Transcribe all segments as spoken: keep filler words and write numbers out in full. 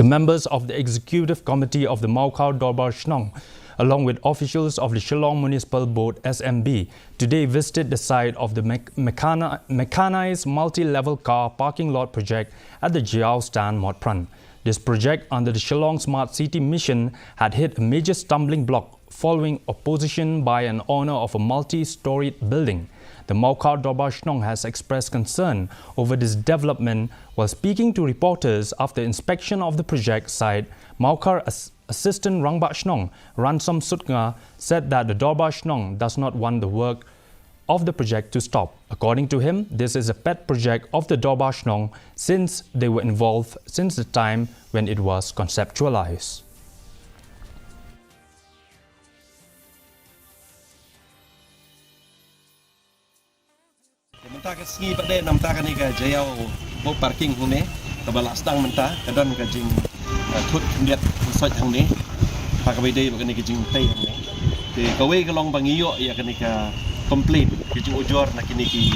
The members of the executive committee of the Mawkhar Dorbar Shnong, along with officials of the Shillong Municipal Board S M B, today visited the site of the mech- mechani- mechanized multi-level car parking lot project at the Jaiaw Stand, Motphran. This project under the Shillong Smart City Mission had hit a major stumbling block following opposition by an owner of a multi-storied building. The Mawkhar Dorbar Shnong has expressed concern over this development while speaking to reporters after inspection of the project site. Mawkhar As- Assistant Rangbah Shnong Ransom Sutnga said that the Dorbar Shnong does not want the work of the project to stop. According to him, this is a pet project of the Dorbar Shnong since they were involved since the time when it was conceptualized. Mynta ka sngi pat de namta kane ka Jaiaw boat parking hangne kaba la sdang mynta ka don ka jing, uh, thut khyndiat soi hangne. Ta kaba dei ba kane ka jingtei hangne. Te kawei ka long ba ngi ïoh ïa kane ka complaint ka jingujor na kine ki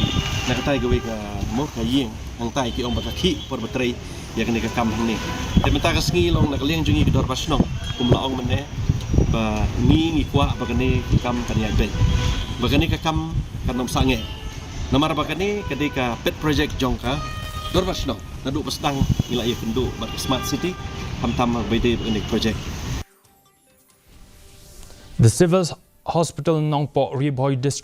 na katai kawei ka mut ka ïing hangtai ki ong ba ka khih por ba trei ïa kane ka kam hangne. Te mynta ka sngi long na ka liang jong ngi ka Dorbar Shnong kum la ong mynne ba ngi ngi kwah ba kane ka kam kan ïaid beit ba kane ka kam kan ym sangeh. Namar ba kane ka dei ka pet project jong ka Dorbar Shnong naduh ba sdang ngi la ïakynduh bad ka Smart City khamtam ba dei ba kane ka project. The Civil Hospital Nongpoh Ri Bhoi District